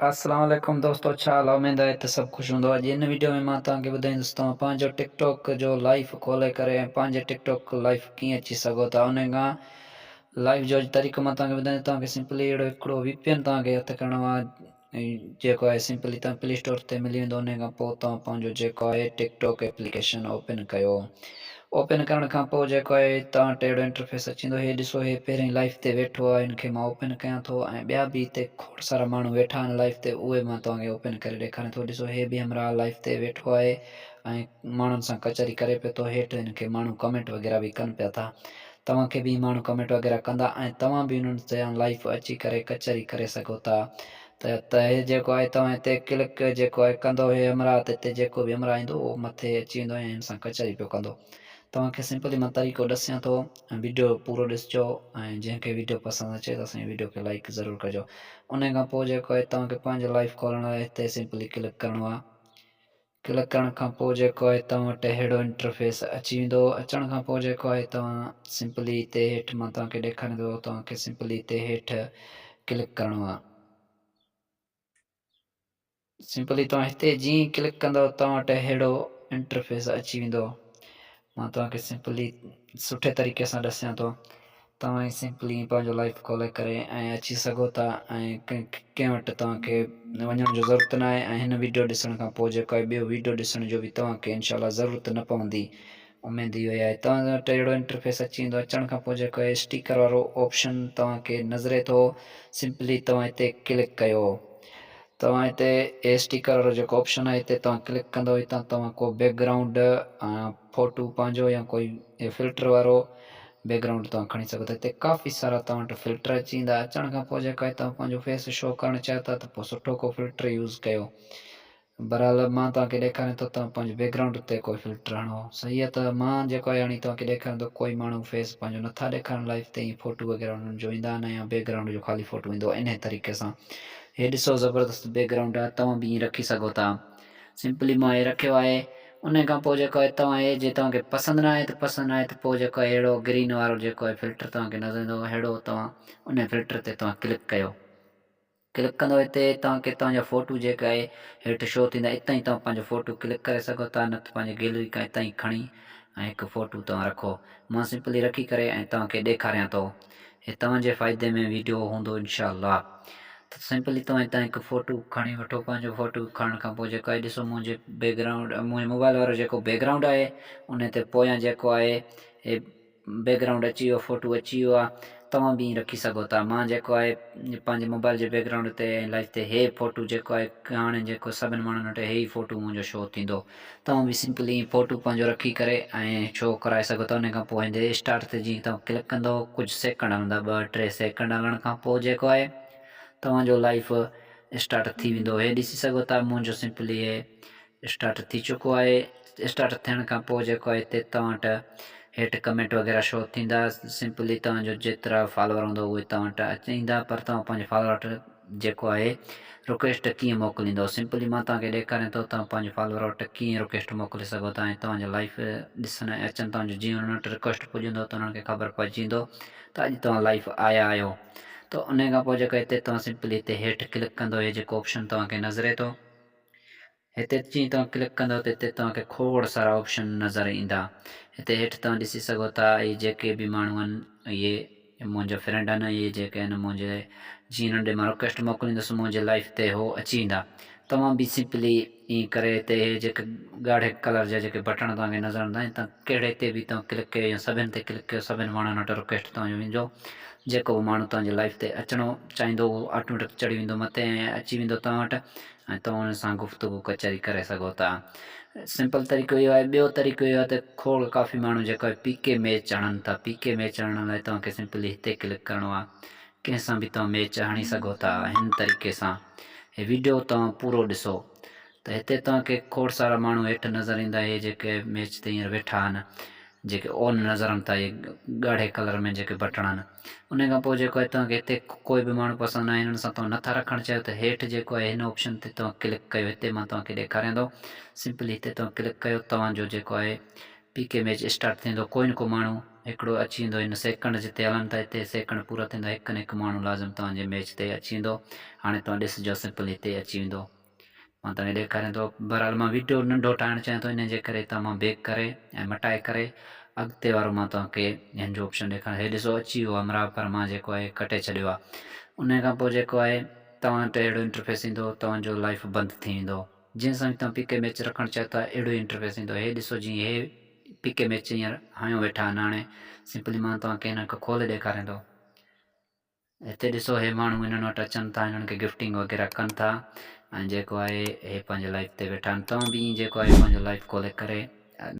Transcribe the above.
اسلام عليڪم دوستو ڇا حال آ اميد آهي ته سڀ خوش هوندو اڄ هن ويڊيو ۾ مان توهان کي ٻڌائيندس توهان پنهنجو ٽڪ ٽاڪ جو لائيف کولي ڪري ۽ پنهنجي ٽڪ ٽاڪ لائيف ڪيئن اچي سگهو ٿا ان کان لائيف جو اڄ طريقو مان توهان کي ٻڌائيندس توهان کي سمپلي اهڙو هڪڙو وي پي اين توهان کي هٿ ڪرڻو آهي جيڪو آهي سمپلي توهان پلي اسٽور تي ملي ويندو ان کان پوء توهان پنهنجو جيڪو آهي ٽڪ ٽاڪ ايپليڪيشن اوپن ڪيو اوپن ڪرڻ کان پوء جيڪو آهي توهان وٽ اهڙو انٽرفيس اچي ويندو هي ڏسو هي پهرين لائيف تي ويٺو آهي هن کي مان اوپن ڪيان ٿو ۽ ٻيا به هتي کوڙ سارا ماڻهو ويٺا آهن لائيف تي اهي مان توهان کي اوپن ڪري ڏيکاريان ٿو ڏسو هي به همراهه لائيف تي ويٺو آهي ۽ ماڻهن سان ڪچهري ڪري پيو ٿو هيٺ هن کي ماڻهو ڪمينٽ وغيره به ڪن پيا ٿا توهان کي به ماڻهو ڪمينٽ وغيره ڪندا ۽ توهان به انهن سان لائيف اچي ڪري ڪچهري ڪري سگهو ٿا ته هي جيڪو آهي توهان هتي ڪلڪ جيڪو آهي ڪندو هي همراهه ته هتي جيڪو به همراهه ايندو اهو مٿي اچي ويندو ۽ هن سان ڪچهري پيو ڪندو توهان کي سمپلي مان طريقو ڏسيان ٿو ۽ ويڊيو پورو ڏسجو ۽ جنهن کي ويڊيو پسند اچي ته اسان جي ويڊيو کي لائڪ ضرور ڪجو ان کان پوء جيڪو آهي توهان کي پنهنجو لائيف کولڻ لاء هتي سمپلي ڪلڪ ڪرڻو آهي ڪلڪ ڪرڻ کان پوء جيڪو آهي توهان وٽ اهڙو انٽرفيس اچي ويندو اچڻ کان پوء جيڪو آهي توهان سمپلي هتي هيٺ مان توهان کي ڏيکاريان ٿو توهان کي سمپلي هتي هيٺ ڪلڪ ڪرڻو آهي سمپلي توهان هتي جيئن ئي ڪلڪ ڪندو توهان وٽ اهڙو انٽرفيس اچي ويندو مان توهان کي سمپلي سٺي طريقي سان ڏسيان ٿو توهان سمپلي پنهنجو لائيف کولي ڪري ۽ اچي سگهو ٿا ۽ ڪنهن وٽ توهان کي وڃڻ جو ضرورت ناهي ۽ هن ويڊيو ڏسڻ کان پوء جيڪو آهي ٻيو ويڊيو ڏسڻ جو به توهان کي انشاء الله ضرورت نه پوندي اميد اهو ئي آهي توهان وٽ اهڙو انٽرفيس اچي ويندو اچڻ کان پوء جيڪو آهي اسٽيڪر وارو آپشن توهان کي نظري ٿو سمپلي توهان هتي ڪلڪ ڪيو توهان هتي اسٽيڪر وارو جيڪو آپشن آهي هتي توهان ڪلڪ ڪندو هتان توهان ڪو بيڪ گرائونڊ فوٽو پنهنجو يا ڪوئي فلٽر وارو بيڪ گرائونڊ توهان کڻي سگهو ٿا هتي ڪافي سارا توهان وٽ فلٽر اچي ويندا اچڻ کان پوء جيڪو آهي توهان پنهنجو فيس شو ڪرڻ چاهيو ٿا ته پوء سٺو ڪو فلٽر يوز ڪيو بھرحال مان توهان کي ڏيکاريان ٿو توهان پنهنجي بيڪ گرائونڊ تي ڪوئي فلٽر هڻو صحيح آهي ته مان جيڪو آهي هاڻي توهان کي ڏيکاريان ٿو ڪوئي ماڻهو فيس پنهنجو نٿا ڏيکارن لائيف تي ائين فوٽو وغيره انهن جو ايندا آهن يا بيڪ گرائونڊ جو خالي فوٽو ايندو آهي انهي طريقي سان هي ڏسو زبردست بيڪ گرائونڊ آهي توهان به ائين رکي سگهو ٿا سمپلي مان هي رکيو آهي انهي کان پوء جيڪو آهي توهان هي جي توهان کي پسند نه آهي ته پسند نه آهي ته پوء جيڪو آهي ههڙو گرين وارو جيڪو آهي فلٽر توهان کي نظر ايندو ههڙو توهان انهي فلٽر تي توهان ڪلڪ ڪيو ڪلڪ ڪندو هتي توهان کي توهان جا فوٽو جيڪي آهي هيٺ شو ٿيندا اتان ئي توهان پنهنجو فوٽو ڪلڪ ڪري سگهو ٿا نه ته پنهنجي گيلري کان اتان ئي کڻي ۽ هڪ فوٽو توهان رکو مان سمپلي رکي ڪري ۽ توهان کي ڏيکاريان ٿو هي توهان جي فائدي ۾ ويڊيو هوندو انشاء الله ته سمپلي توهان هتان هڪ فوٽو کڻي وٺو پنهنجو فوٽو کڻڻ کان پوء جيڪو آهي ڏسو منهنجي بيڪ گرائونڊ منهنجي موبائل وارو جيڪو بيڪ گرائونڊ آهي ان تي پويان جيڪو آهي هي بيڪ گرائونڊ اچي ويو فوٽو اچي ويو آ توهان به ائين رکي سگهو ٿا مان جيڪو آهي پنهنجي موبائل جي بيڪ گرائونڊ تي ۽ لائيف تي هي فوٽو جيڪو آهي هاڻي جيڪو سڀن ماڻهن وٽ هي ئي فوٽو منهنجو شو ٿيندو توهان به سمپلي ائين فوٽو پنهنجو رکي ڪري ۽ شو ڪرائي سگهو ٿا ان کان پوء هن اسٽارٽ تي جيئن توهان ڪلڪ ڪندو ڪجهه سيڪنڊ هلندا ٻه ٽي سيڪنڊ هلڻ کان پوء جيڪو آهي توهان جو لائيف اسٽارٽ ٿي ويندو هي ڏسي سگهو ٿا منهنجو سمپلي هي اسٽارٽ ٿي چڪو آهي اسٽارٽ ٿيڻ کان پوء جيڪو آهي هتي توهان وٽ هيٺ ڪمينٽ وغيره شو ٿيندا سمپلي توهان جو جيترا فالوور هوندو اهي توهان وٽ اچي ايندا پر توهان پنهنجي فالوور وٽ جيڪو آهي رڪويسٽ ڪيئن موڪليندو سمپلي مان توهان کي ڏيکاريان ٿو توهان پنهنجي فالوور وٽ ڪيئن رڪويسٽ موڪلي سگهو ٿا ۽ توهان جو لائيف ڏسن ۽ اچن توهان جو جيئن انهن وٽ رڪويسٽ پڄندو ته انهن کي خبر پئجي ويندو ته اڄ توهان لائيف آيا آهيو ته ان کان پوء جيڪو هتي توهان سمپلي هتي هيٺ ڪلڪ ڪندو هي جيڪو آپشن توهان کي نظري ٿو هتي جيئن توهان ڪلڪ ڪندؤ ته هتي توهان کي کوڙ سارا آپشن نظر ايندا. هتي هيٺ توهان ڏسي سگهو ٿا اهي جيڪي به ماڻهو آهن اهي منهنجا فرينڊ آهن اهي جيڪي آهن منهنجي جيئن انهن ڏي مان رڪويسٽ موڪليندس منهنجي لائيف تي هو اچي ويندا. توهان به سمپلي ائين ڪري هتي اهي جيڪي ڳاڙهي ڪلر جا جيڪي بٽڻ توهان کي نظر ايندا هتان ڪهڙي تي به توهان ڪلڪ ڪيو يا سڀن تي ڪلڪ ڪيو سڀن ماڻهن وٽ رڪويسٽ توهان جو ويندو جيڪو به ماڻهو توهان جي لائيف تي اچڻو چاهيندو اهو آٽوميٽڪ چڙهي ويندو مٿي ۽ اچي ويندو توهان وٽ. ۽ توهان ان سان گفتگو ڪچهري ڪري سگهو ٿا. سمپل طريقو اهو آهي ٻيو طريقو اهو آهي ته کوڙ ڪافي ماڻهو جيڪو آهي پي ڪي ميچ هڻن ٿا پي ڪي ميچ هڻڻ لاء توهان کي سمپلي هتي ڪلڪ ڪرڻو آهي ڪنهن سان به توهان ميچ هڻي سگهو ٿا هن طريقي سان هي ويڊيو توهان پورو ڏسو ته هتي توهان کي کوڙ سارا ماڻهو هيٺ نظر ايندا اهي جيڪي ميچ تي هينئر ويٺا آهن جيڪي اون نظر اچن ٿا اهي ڳاڙهي ڪلر ۾ جيڪي بٽڻ آهن انهي کان پوء جيڪو آهي توهان کي هتي ڪوئي به ماڻهو پسند ناهي انهن سان توهان نٿا رکڻ چاهيو ته هيٺ جيڪو آهي هن آپشن تي توهان ڪلڪ ڪيو هتي مان توهان کي ڏيکاريان ٿو سمپلي هتي توهان ڪلڪ ڪيو توهان جو جيڪو آهي پي ڪي ميچ اسٽارٽ ٿيندو ڪوئي نه ڪو ماڻهو هڪڙو اچي ويندو هن سيڪنڊ جتي هلن ٿا هتي سيڪنڊ پورا ٿيندا هڪ نه هڪ ماڻهو لازم توهان جي ميچ تي اچي ويندو. هاڻي توهان ڏسجو سمپل هتي اچي ويندو. مان توهان کي ڏيکاريان ٿو. بهرحال مان ويڊيو ننڍو ٺاهڻ چاهيان ٿو ان جي ڪري هتان مان بيڪ ڪري ۽ مٽائي ڪري اڳتي وارو مان توهان کي هن جو آپشن ڏيکاريان. هي ڏسو اچي ويو همراهه پر مان جيڪو آهي ڪٽي ڇڏيو آهي. ان کان پوء جيڪو آهي توهان وٽ اهڙو انٽرفيس ايندو توهان جو لائف بند ٿي ويندو. جنهن سان به توهان پي ڪي ميچ رکڻ چاهيو ٿا اهڙو ئي انٽرفيس ايندو. هي ڏسو جيئن هي پي ڪي ميچ هينئر هنيو ويٺا آهن. هاڻي سمپلي مان توهان کي هنن کي کولي ڏيکاريان ٿو. هتي ڏسو هي ماڻهو انهن وٽ اچن ٿا انهن کي گفٽنگ وغيره ڪن ٿا ۽ جيڪو آهي هي پنهنجي لائف تي ويٺا آهن. توهان به ائين جيڪو آهي پنهنجو لائف کولي ڪري.